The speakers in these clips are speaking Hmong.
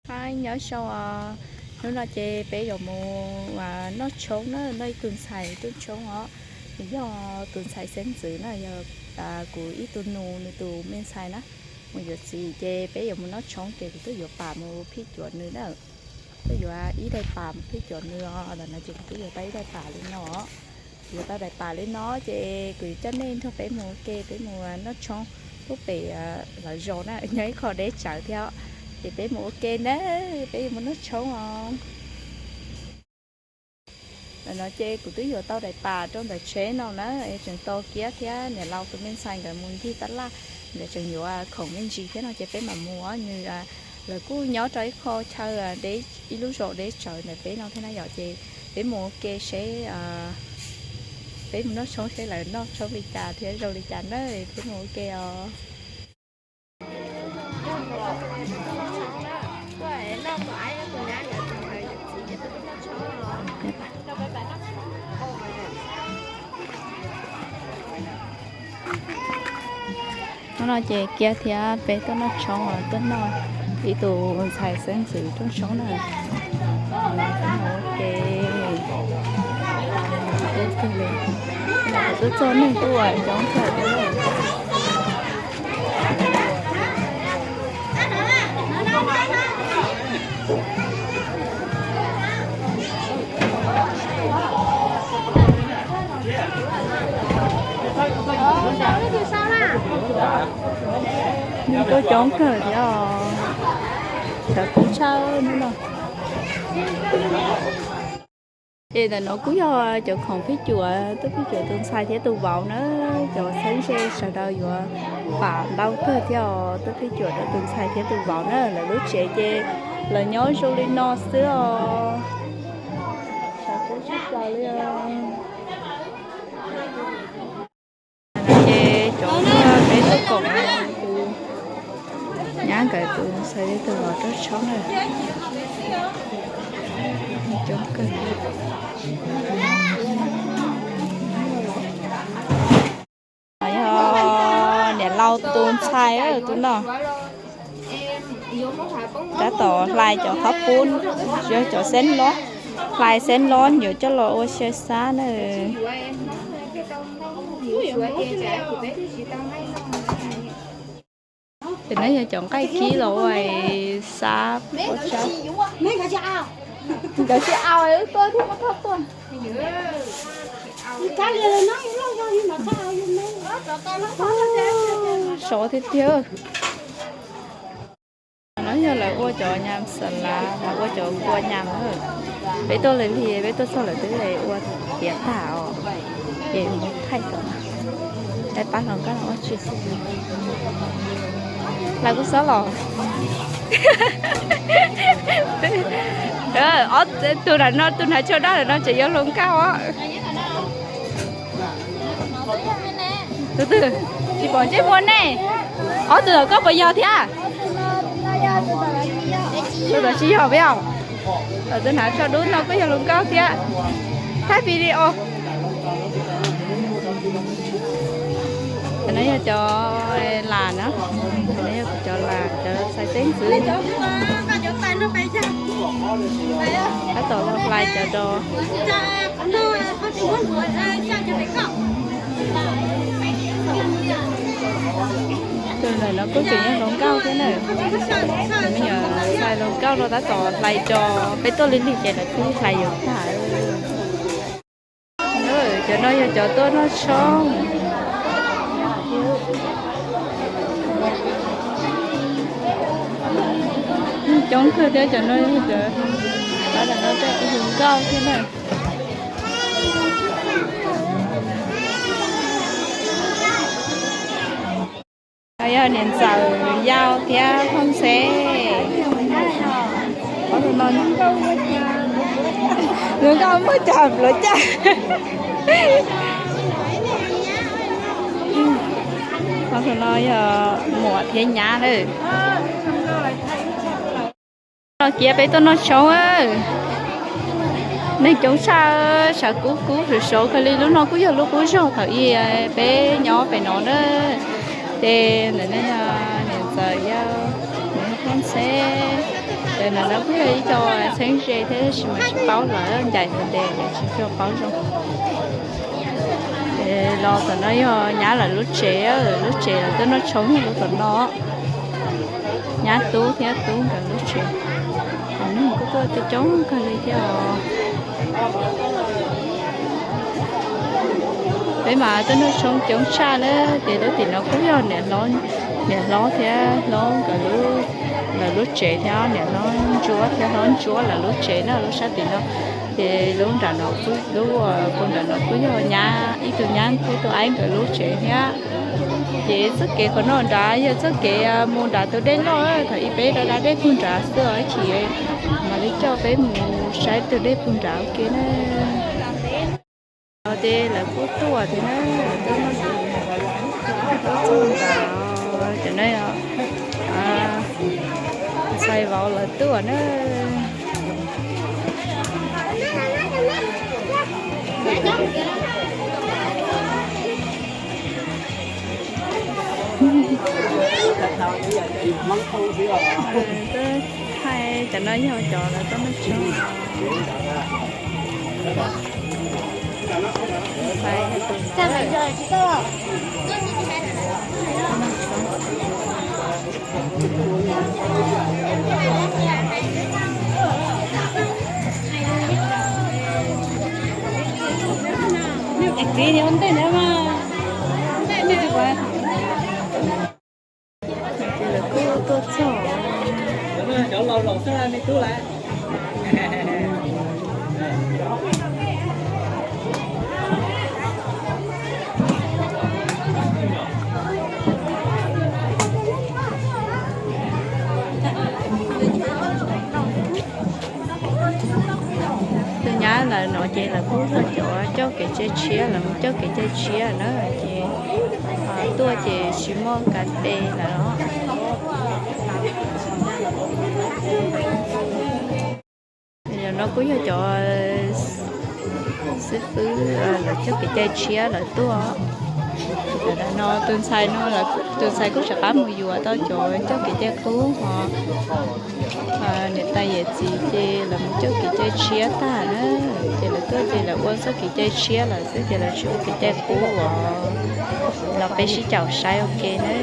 Nyob zoo, hnub no ces peb yuav mus noj tshoob na, noj ib tug ntxhais rooj tshoob os. Nws yog tus ntxhais xeeb ntxwv na, yog kuv ib tug nus nws tus me ntxhais na, mus yuav txiv ces peb yuav mus noj tshoob ces kuv twb yuav pam mus phij cuam nws na. Twb yuav ib daim pam mus phij cuam nws os, ntawm no ces kuv twb yuav tau ib daim pam li no. Yuav tau daim pam li no ces kuv yuav coj nej nrog peb mus ua ke, peb mus noj tshoob pub pem lawv zos na, nyob ib qho deb tsawv thiab. Ces peb mus ua ke na, peb yuav mus noj tshoob os. Ntawm no ces kuv twb yuav tau daim pam rau ntawm tsheb no na, es tseem tos Kiab thiab niam laus tus me ntxhais nkawd mus ncig tab laj, nkawd tseem yuav khoom me ntsis thiab no ces peb mam mus os. Nws, lawv kuj nyob rau ib qho chaw deb, ib lub zos deb tsawv ntawm peb no thiab na yom, ces peb mus ua ke seb, peb mus noj tshoob seb lawv noj tshoob li cas thiab zoo li cas na, peb mus ua ke os. Hnub no ces Kiab thiab peb tuaj noj tshoob, tuaj noj ib tus ntxhais xeeb ntxwv rooj tshoob na. Ua ke, twb txog neeg kuj coob kawg thiab. Neeg tuaj coob kawg thiab os, sawv kub tshaj hnub no. Es ntawm no kuj yog cov khoom phij cuam, tuaj phij cuam tus ntxhais thiab tus vauv na. Cov txheeb ze sawv daws yuav pam ntau kawg thiab os, tuaj phij cuam rau tus ntxhais thiab tus vauv na. Lawv lub tsev ces lawv nyob zoo li no xwb os. Sawv kub tshaj plaws li os. Ces cov peb tuaj koom tus nyab nkawd tus ntxhais thiab tus vauv rooj tshoob na. Coob kawg. Yog niam laus tus ntxhais tus no. Tab tom hlais cov qhob pub, yog cov xeeb lob, hlais xeeb lob yuav coj los ua xyaw xab na. Ces no yog cov nqaij kib los ua xab pob tsab. Nkawd tsis au, wb tuaj thiaj muab thauj tuaj. Sov tiag tiag. No yog lawv ua cov nyam xas lav, lawv ua cov kua nyam. Peb tuaj lig lig, peb tuaj txog lawv twb ua tiav tag os. Ces mus thaij tom, thaij pab hluas nkauj no ua tsis. Lawv kuj xob los. Ob tug no, tus hnav tsho daj no tseem yog hluas nkauj os. Tus twg? Tsis pom ntsej muag ne. Ob tug tom koj puas yog thiab? Tus tom tsis yog peb os. Tus hnav tsho dub no kuj yog hluas nkauj thiab. Thaij video. Cov no yog cov las na, cov no yog cov las, cov xaiv teeb xwb. Tab tom los hlais cov dos. Tus ntawm no kuj tseem yog hluas nkauj thiab na. Cov me nyuam ntxhais hluas nkauj no tab tom hlais dos, peb tuaj lig lig ces lawv twb hlais yuav tag. Cov no yog cov tuaj noj tshoob. Coob kawg thiab, cov no yog cov, cov no tej hluas nkauj thiab na. Yog niam ntxawm yau thiab phooj ntxheb. Hluas nkauj muaj caj pluav caj. Hluas no yog muam thiab nyab lawm. No kiav peb tuaj noj tshoob. Neeg coob tshaj, sawv kub kub sov sov kawg li. Lub no kuj yog lub qub zog thaum ub peb nyob pem no na. Ces ntawm no yog niam ntxawm yau, phooj ntxheb. Ntawm no kuj yog ib co txheeb ze thiab tab sis mas tsis paub lawv ncaim ntawd ntes ces tsis tshua paub zoo. Los tom no yog nyab lawv lub tsev, lub tsev lawv tuaj noj tshoob lub tom no. Nyab tub thiab tub nkawd lub tsev. Neeg kuj tuaj coob coob kawg li thiab os. Peb mas tuaj noj tshoob coob tshaj na. Ces lub tim no kuj yog niam hlob, niam hlob thiab hlob nkawd lub, lawv lub tsev thiab niam hlob ntsuab thiab hlob ntsuab lawv lub tsev na, lub sab tim no. Ces lub nram no, lub puag nram no kuj yog nyab, ib tug nyab thiab tus aib nkawd lub tsev thiab. Ces txoj kev qhov no nrad yog txoj kev mus nram tus dej loj, thaum ub peb da da dej puag nrad xwb os, ib chim mam li coj peb mus saib tus dej puag nrad ua ke na. Ces lawv kuj tuaj thiab na, lawv tuaj noj, tuaj txog nrad, cov no ntxhais vauv lawv tuaj na. Thaij cov no yog cov lawv tuaj noj tshoob. Ces lawv kuj tuaj txog. Tus nyab lawv no ces lawv kuj yog cov coj kev cai tshiab, lawv mus coj kev cai tshiab na ces tuaj ces tsis muaj kas tes lawm. Yog no kuj yog cov xib fwb lawv coj kev cai tshiab lawv tuaj. Tam no tus ntxhais no, tus ntxhais kuj rov qab mus yuav tau cov coj kev cai qub ho niam tais yawm txiv ces lawv mus coj kev cai tshiab tag na, ces lawv tuaj ces lawv ua txoj kev cai tshiab lawm xwb ces lawv tsis ua kev cai qub uas los peb sib caum saib ua ke na.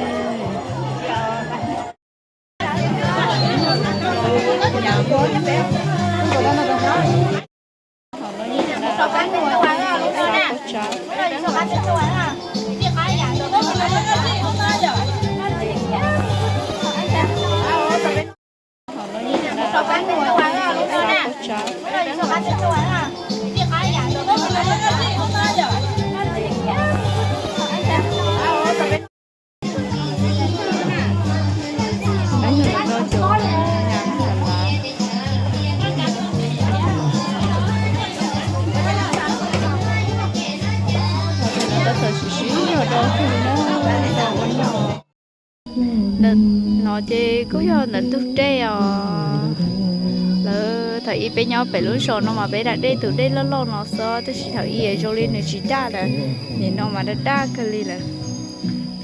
Ntawm no ces kuj yog ntawm ntug dej os. Lawv thaum ub peb nyob pem lub zos no mas peb da dej tus dej loj loj no xwb, tab sis thaum ub zoo li nws tsis daj lawm, nim no mas daj daj kawg li lawm.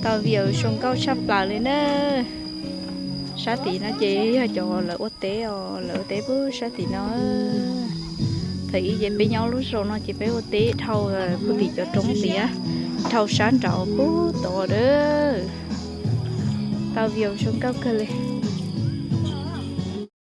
Tau view zoo nkauj tshaj plaws li na. Sab tim no ces yog cov lawv ua teb os, lawv ua teb puag sab tim no. Thaum ub ces peb nyob lub zos no ces peb ua teb dhau puag tim cov roob tiav, dhau sab nraud puag tod a. Tau view zoo nkauj kawg li.